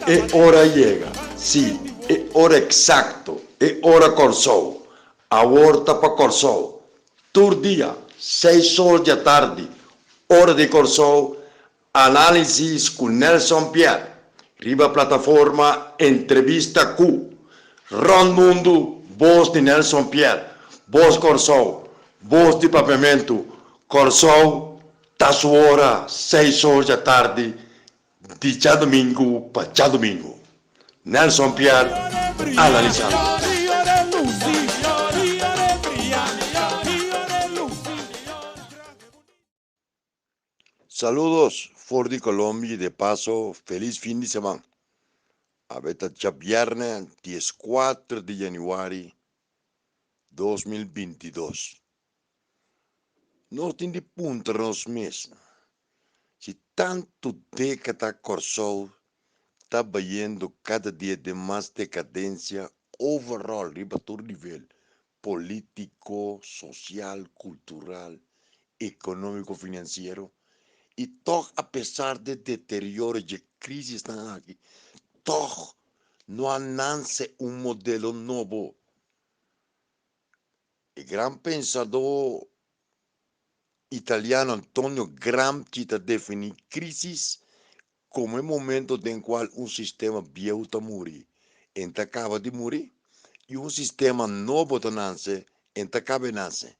E ora yega, sí, e ora eksakto, e ora Kòrsou. Awor ta pa Kòrsou. Tur dia, seis or di atardi, ora di Kòrsou, Análisis ku Nelson Pierre riba plataforma Entrevista Ku. Rònt mundu, bos di Nelson Pierre, bos Kòrsou, bos di Papiamentu, Kòrsou ta su ora, seis or djatardi di djadumingu pa djadumingu. Nelson Pierre analisando. Saludos for di Colombia y de paso feliz fin di seman. Awe ta djabierne dieskuater di januari 2022. Nos tin di puntra nos mes si tantu dékada Kòrsou ta bayendo kada dia den mas dekadensia overall riba tur nivel, polítiko, sosial, kultural, ekonómiko, finansiero i tòg apesar di e deterioro dje krisisnan aki tòg no a nanse un modelo nobo. E gran pensadó italiano Antonio Gramsci ta definí krísis komo e momento den kual un sistema bieu ta muri, en ta kaba di muri, i un sistema nobo ta nanse, en ta kaba e nanse.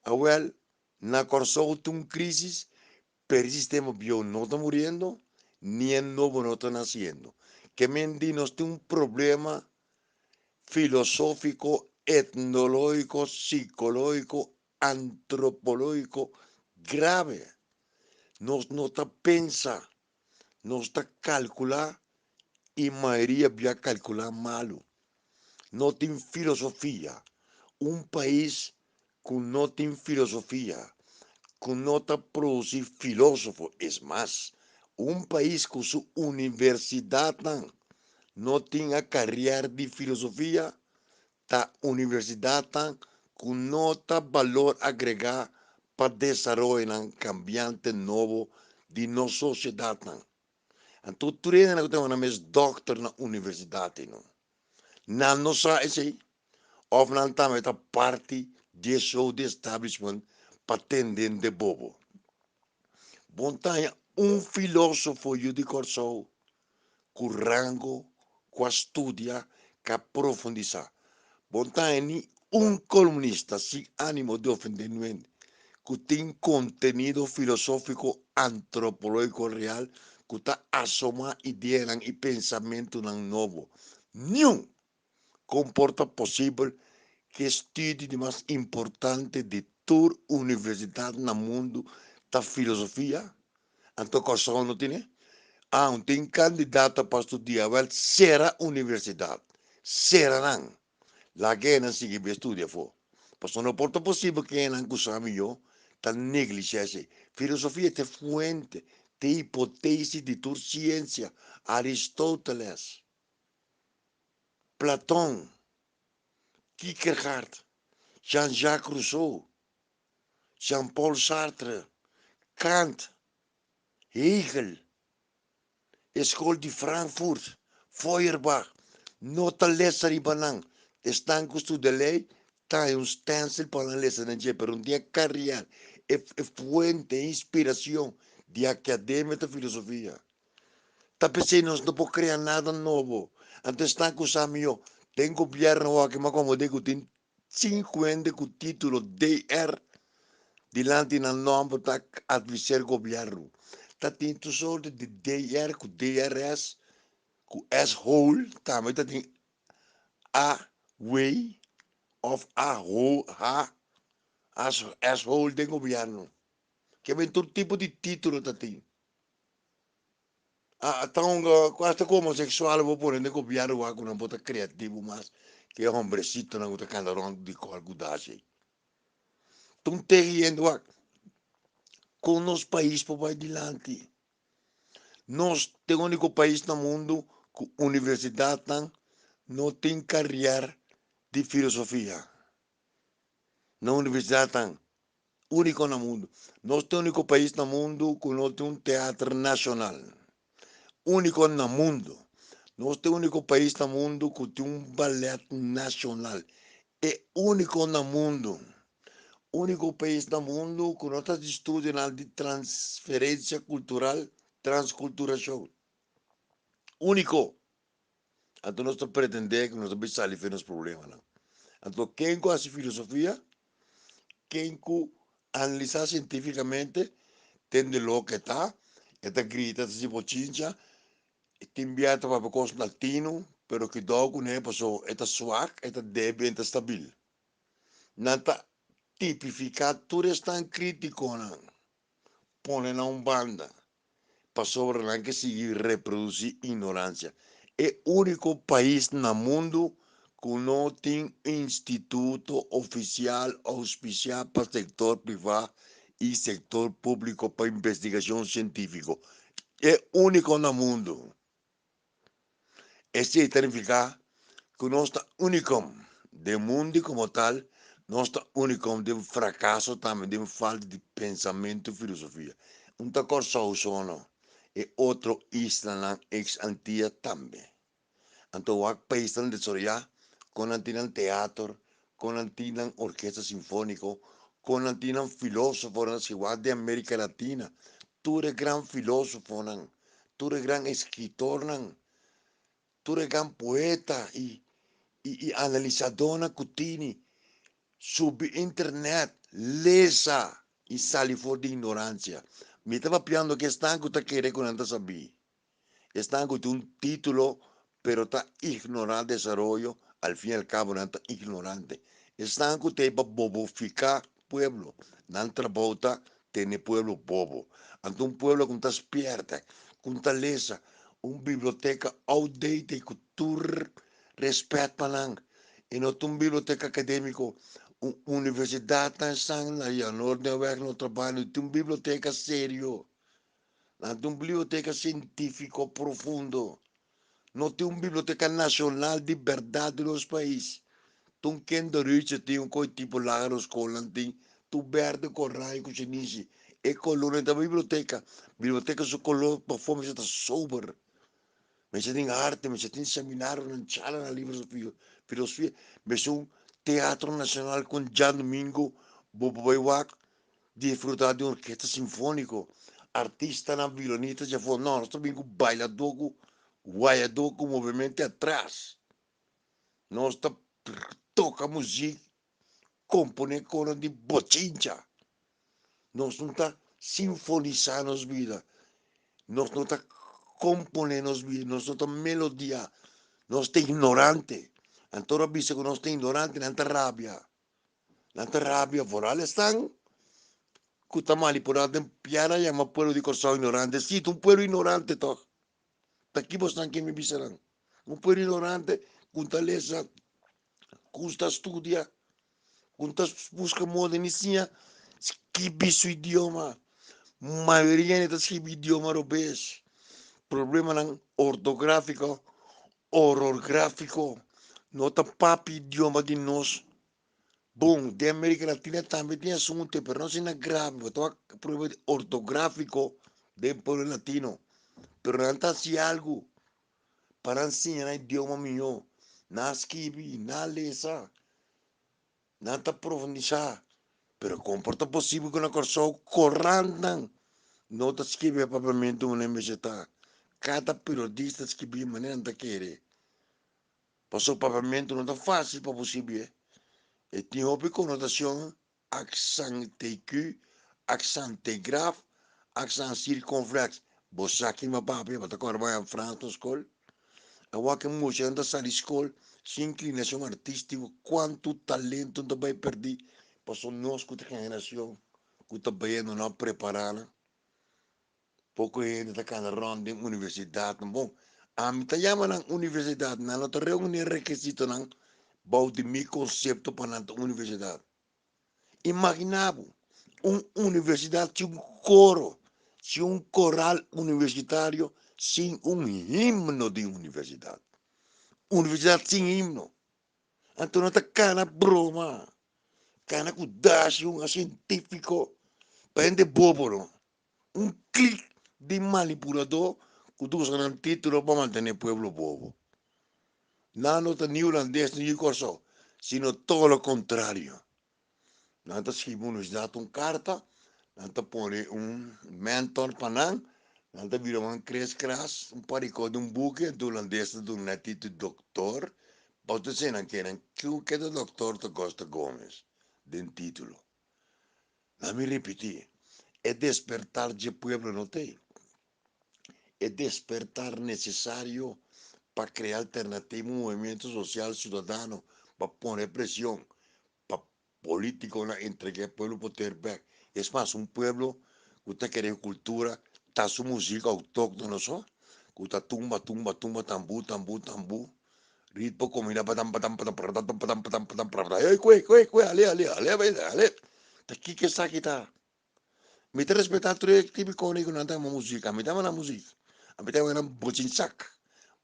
Awèl, na Kòrsou tin un krísis, pero e sistema bieu no ta muriendo, ni e nobo no ta nasiendo. Ke men di nos tin un problema filosófiko, etnológiko, sikológiko, antropológiko grave. Nos no ta pensa, nos ta kalkulá i mayoria bia kalkulá malu. No tin filosofia. Un pais ku no tin filosofia, ku no ta produsí filósofo, es mas, un pais ku su universidatnan no tin a karier di filosofia, Ta universidatnan ku no ta balor agregá pa desaroyonan kambiante nobo di nos sosiedatnan. Anto tur hendenan ku ta yama nan mes dòkter na universidat ei no. Nan no sa esei òf nan tambe ta parti di e show di establishment pa tende hende bobo. Bon ta haña un filósofo yu di Kòrsou ku rango ku a studia ku a profundisá. Bo no ta haña ni un kolumnista sin ánimo di ofendé niun ku tin kontenido filosófiko antropológiko real ku ta asomá ideanan i pensamentunan nobo. Niun! Kon por ta posibel ku e studio di mas importante di tur universidat na mundu ta filosofia? Anto Kòrsou no tine? Ah, un tin kandidato pa studia, wèl sera universidat, sera nan, laga e nan sigui bai studia afó. Pasobra no por ta posibel ku e nan ku sa mihó ta neglisha esei. Filosofia ta e fuente, ta e hipotesis di tur siensia, Aristóteles. Platón, Kierkegaard, Jean-Jacques Rousseau, Jean-Paul Sartre, Kant, Hegel, e skol di Frankfurt, Feuerbach, no ta lesa riba nan. Esnan ku studia lei ta haña un stencil pa nan lesa den dje, pero un dia karier, e fuente, e inspiracion di akademia ta filosofia. Ta p'esei nos no por krea nada nobo. Anto esnan ku sa mihó den gobièrnu awor aki m'akomod'é ku tin sinku hende ku título DR dilanti nan nòmber ta adviser gobièrnu. Ta tin tur sorto di DR ku DRS ku S-hole tambe ta tin AW òf AH S-hole den gobièrnu. Ke men tur tipo di título ta tin. Ta un hasta ku homosexual bo pone den gobierno wak ku nan por ta creativo mas ke e hombrecitonan ku ta kanda rond di kòl ku dashi ei. Ta un tegi hende wak kon nos pais por bai dilanti. Nos ta e úniko pais na mundu ku universidatnan no tin karier di filosofia na universidatnan. Úniko na mundu. Nos ta e úniko pais na mundu ku no tin un teatro nashonal. Úniko na mundu. Nos ta e úniko pais na mundu ku tin un balèt nashonal. E úniko na mundu. Úniko pais na mundu ku no ta hasi estudionan di transferensia kultural, transkulturashon. Úniko. Anto nos ta pretendé ku nos ta bai sali for di nos problemanan. Anto ken ku hasi filosofia, ken ku analisá sientífikamente, tende loke ta, e ta grita, ta hasi bochincha, E tin bia ta papia kos latino, pero kidou kuné paso e ta swak, e ta debil, e ta stabil. Nan ta tipifiká tur esnan krítikonan, pone nan un banda, pasobra nan ke sigui reprodusí ignoransia. E úniko pais na mundu ku no tin instituto ofisial ouspisiá pa sektor privá i sektor públiko pa investigashon sientífiko. E úniko na mundu. Esei ta nifiká ku nos ta únikom den mundu i komo tal nos ta únikom den frakaso tambe, den falta di pensamentu i filosofia. Un ta Kòrsou so no, e otro islanan ex Antia tambe. Anto wak paisnan desaroyá, kon nan tin nan teater, kon nan tin nan orkesta sinfóniko, kon nan tin nan filósofonan, si wak den Amérika Latina, tur e gran filósofonan, tur e gran eskritornan, tur e gran poeta i i analisadónan ku tini, subi internet, lesa i sali for di ignoransia. Mi ta papiando ku esnan ku ta kere ku nan ta sabí. Esnan ku tin un título pero ta ignorá desaroyo, al fin y al kabo nan ta ignorante. Esnan ku ta ei pa bobofiká pueblo, nan trabou ta tene pueblo bobo. Anto un pueblo ku no ta spièrta, ku no ta lesa, un biblioteka outdated ku tur rèspèt pa nan, e no ta un biblioteka akadémiko, un universidatnan esnan na Jan Noordneweg no trabaha, no tin un biblioteka serio. Nan tin un biblioteka sientífiko profundo. No tin un biblioteka nashonal di bèrdat di nos pais. Tun ken derecho tin un koi tipo laga nos skolnan tin tur bèrdè, koraño ku shinishi. E kolornan ta biblioteka. Biblioteka su kolor pafó mester ta sober. Mester tin arte, mester tin seminarionan, charlanan liber sobre filosofia. Mester un teatro nashonal kon djadumingu bo por bai wak Disfruta di un orkesta sinfóniko, artistanan, violinista djafó. No, nos ta bin ku bailadó, ku wayadó, ku movementu atras. Nos ta toka muzik, komponé konan di bochincha. Nos no ta sinfonisá nos bida, nos no ta komponé nos bida, nos no ta melodiá. Nos ta ignorante. Anto ora bisa ku nos ta ignorante, nan ta rabia. Nan ta rabia vooral esnan ku ta manipulá den piara yama pueblo di Kòrsou ignorante. Sí, ta un pueblo ignorante tòg. Ta ki bosnan ke mi bisa nan? Un pueblo ignorante ku ta lesa, ku ta studia, ku ta buska moda ni siña skibi su idioma. Mayoria hende ta skibi idioma robes. Problemanan ortográfiko, orográfiko no ta papia idioma di nos. Bon, den Amerika Latina tambe tin asuntu, pero no asina grave. Bo ta wak problema di ortográfiko den pueblo latino. Pero nan ta hasi algu pa nan siña nan idioma mihó. Nan a skibi, nan a lesa, nan ta profundisá. Pero kon por ta posibel ku na Kòrsou korantnan no ta skibi e papiamentu manera mester ta? Kada periodista skibi manera nan ta kere. Pasobra papiamentu no ta fásil pa bo sibi e. E tin hopi konotashon, aksant aigu, aksant grave, aksant sirkonfleks. Bo sa kin bo papia, bo ta kòrda bai a Frans na skol? Awor ke muchanan ta sali skol sin inklinashon artístiko, kuantu talento ta bai pèrdí pasobra nos ku ta generashon ku ta bayendo no a prepará nan. Poko hende ta kana rònt den universidatnan. Bon, ami ta yama nan universidat, nan no ta reuní rekisitonan bou di mi konsepto pa nan ta universidat. Imaginá bo, un universidat sin un koro, sin un koral universitario, sin un himno di universidat. Universidat sin himno. Anto no ta kana broma, kana ku dashi un sientífiko pa hende bobo no. Un klik di manipuladó. ku ta usa nan título pa mantené pueblo bobo. Nan no ta ni hulandes ni di Kòrsou, sino todo lo kontrario. Nan ta skibi un universidat un karta, nan ta pone un mentor pa nan, nan ta bira un kres kras, un parikó di un buki, anto hulandes ta duna nan e título doktor, pasobra esei nan kere, nan ke ta doktor ta Costa Gomez den título. Laat mi ripití, e despertar dje pueblo no t'ei. E despertar necesario pa crea alternativa, un movimiento social ciudadano pa pone presion pa politiconan entrega e pueblo poder bek. Es mas, un pueblo cu ta kere cultura ta su musica autóctono so, cu ta tumba, tumba, tumba, tambú, tambú, tambú. Ritmo combina patam patam patam patam patam patam patam patam ey kue kue kue ale ale ale ale ta kiko esaki ta mi ta respeta tur e tipo koni ku nan ta ama musika ami ta ama nan musika ami ta ama nan bochinsak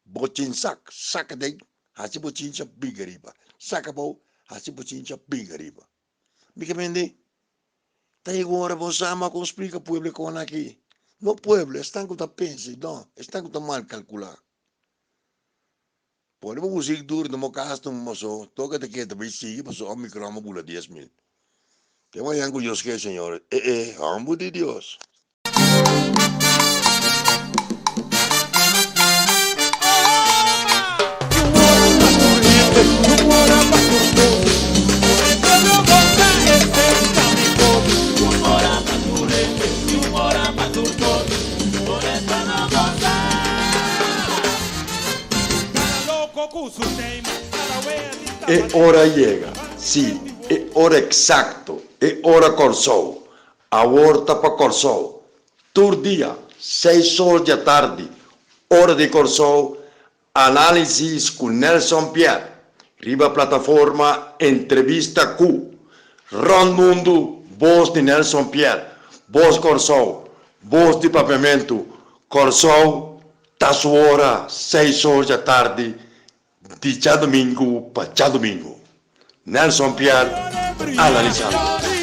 bochinsak saka den hasi bochincha bin ariba saka abou hasi bochincha bin ariba mi ke mende ta yega un ora bo sa ama kon splika pueblo e kon aki no pueblo esnan ku ta pensa no esnan ku ta mal kalkula. Pone bo muzik duru na bo kas tuma paso toka ta keda bai sigui paso a microfono bula 10,000. Te mañan ku Dios ke señores eh eh hambu di Dios. E ora yega, sí, e ora eksakto, e ora Kòrsou. Awor ta pa Kòrsou. Tur dia, seis or di atardi, ora di Kòrsou, Análisis ku Nelson Pierre riba plataforma Entrevista Ku. Rònt mundu, bos di Nelson Pierre, bos Kòrsou, bos di Papiamentu, Kòrsou ta su ora seis or djatardi di djadumingu pa djadumingu. Nelson Pierre analisando.